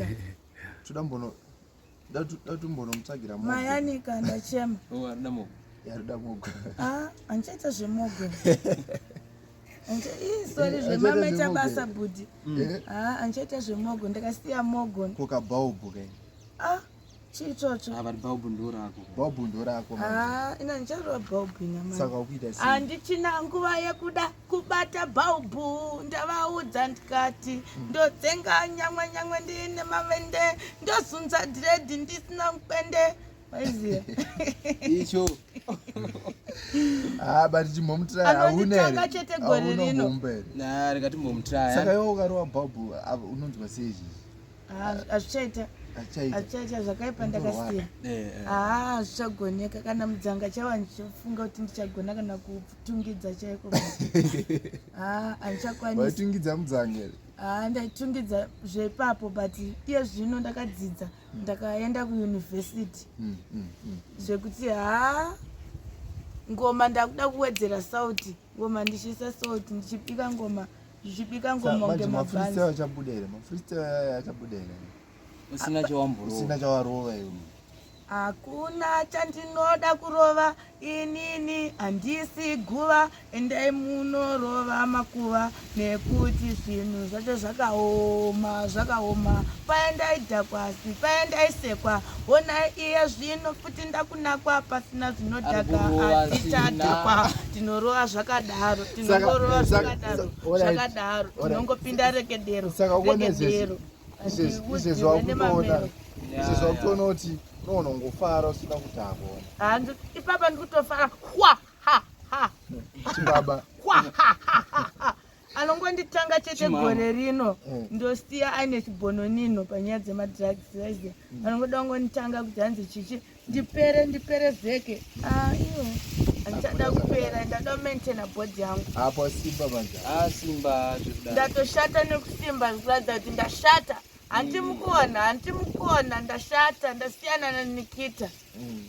Mayanika. Toda mbono datumbonomutsvagira Mayanika ndachema. Oh, arida mogo. Arida mogo. Ah, andichaita zvemogo. Sorry zvemamaita basa bhudhi. Mm. Ah, andichaita zvemogo ndakasiya mogo. Ko kabhaubhu kai. Ah, chii ichocho? Ah, but bhaubhu ndorako. Bhaubhu ndorako. Ah, ina ndicharova bhaubhu ina manje. Saka ukuita sei? Handichina nguva yekuda kubata bhaubhu ndavaudza ndikati ndotsenga nyamwe nyamwe ndiine mavende ndozunza dhiredhi ndisina mukwende waiziva Icho. Ah, but chimbomutraya hauna Anonditanga here? chete gore Hauna rino. mbombo here? Na rega timbomutraya. Saka iwe ukarova bhaubhu ah, unonzwa sei izvizvi? Hazvichaita. Hazvichaita. Hazvichaita zvakaipa ndakasiya. Eh, eh. Haa hazvichagoneka kana mudzanga chaiwa ndichifunga kuti ndichagona kana kutungidza chaiko. Haa handichakwanisi. Waitungidza mudzanga here? Haa ndaitungidza zveipapo but iye zvino ndakadzidza ndakaenda kuyunivhesiti zvekuti haa ngoma ndakuda kuwedzera sauti ngoma ndichiisa sauti ndichibika ngoma ndichibika ngoma kunge Manje mafreestyle mabhanzi. achabuda here? Mafreestyle aya achabuda here? Usina chawamborova. Usina chawarova iwe. Hakuna chandinoda kurova inini handisi guva endai munorova makuva nekuti zvinhu zvacho zvakaoma zvakaoma paendai dhakwasi paendai sekwa honai iye zvino futi ndakunakwa pasina zvinodhaka Ari kurova hatichadhakwa tinorova zvakadaro tinongorova Saka- zvakadaro alright, zvakadaro alright. tinongopinda rekedero Saka uone izvezvi- rekedero izvezvi izvezvi Handiudziwe wakutoona nemamero. izvezvi wakutoona kuti unoona ungofara usina kudhakwa Hanzi ipapa ndikutofara hwa ha ha chibaba hwa ha ha ha ha anongonditanga chete Chimama. gore rino Eh. ndosiya aine chibhononino panyaya dzemadrugs aiziya anongoda kungonditanga kuti hanzi chichi ndipere ndipere zeke Ah, iwe handichada kupera ndada kumaintaina bhodhi yangu apo simba manje Ah, simba zvekudaro. ndatoshata nekusimba zvikuratidza kuti ndashata hanti mukuona hanti mukuona ndashata ndasiyana nanikita Mm.